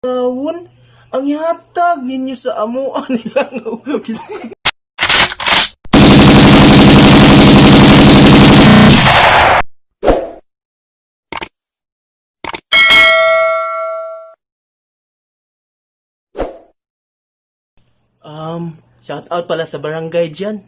Tawon ang ihatag ninyo sa amuan nilang. Shout out pala sa barangay dyan.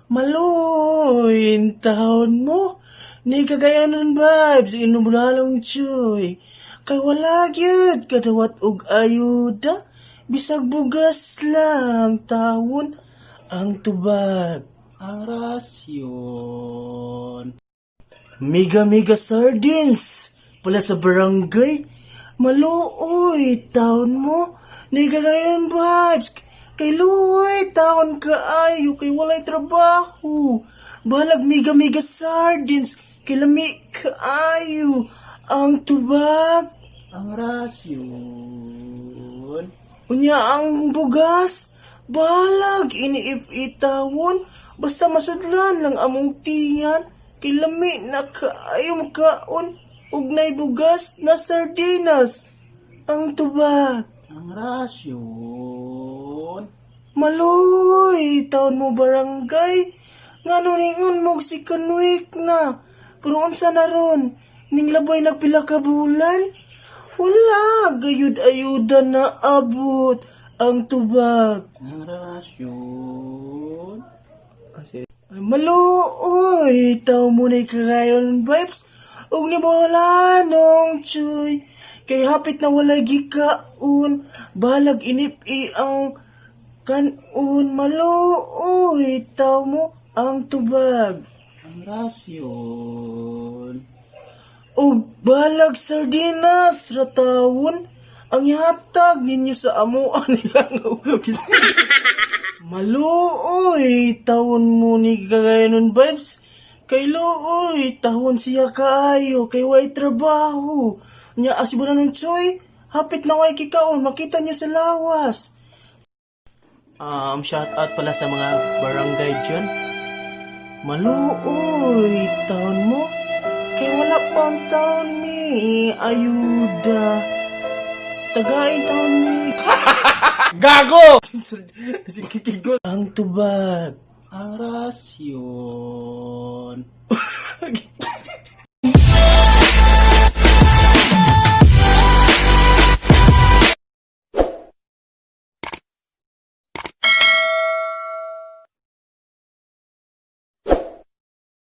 Maluin taon mo. Ni Kagayanon vibes, inubulalong chuy. Kay wala gyud kadawat og ayuda. Bisag bugas lang tawon ang tubag. Ang rasyon. Miga miga sardines pala sa barangay. Maluoy taon mo. Ni Cagayan vibes. Kay luoy taon kaayo kay walay trabaho. Balag miga miga sardines kay lami kaayo ang tubag. Ang rasyon. Unya ang bugas, balag iniif itawon, basta masudlan lang among tiyan, kay lami na kaayo makaon, ug nay bugas na sardinas. Ang tubag, Ang rasyon. Maloy, taon mo barangay, ngano ningon mo si kanwik na, pero unsa na ron, ning labay nagpila ka bulan, wala, gayud ayuda na abot ang tubag. Ang rasyon. Ay, maluoy, tao mo na'y kagayon vibes, ug ni wala nong chuy. Kay hapit na walay gikaon, balag inip i ang kanon, maluoy, tao mo ang tubag. Ang rasyon. Ug balag sardinas ratawon, ang ihatag ninyo sa amuan nilang. Maluoy, taon mo ni Kagayanon vibes. Kay luoy, taon siya kaayo, kay way trabaho. Nya asibo na nung choy, hapit na way kikaon, makita niyo sa lawas. Shout out pala sa mga barangay dyan. Maluoy, taon mo. Kay wala pa ang taon mi, ayuda. Tagain taon mi. Gago! Sige, ang tubag. Ang rasyon.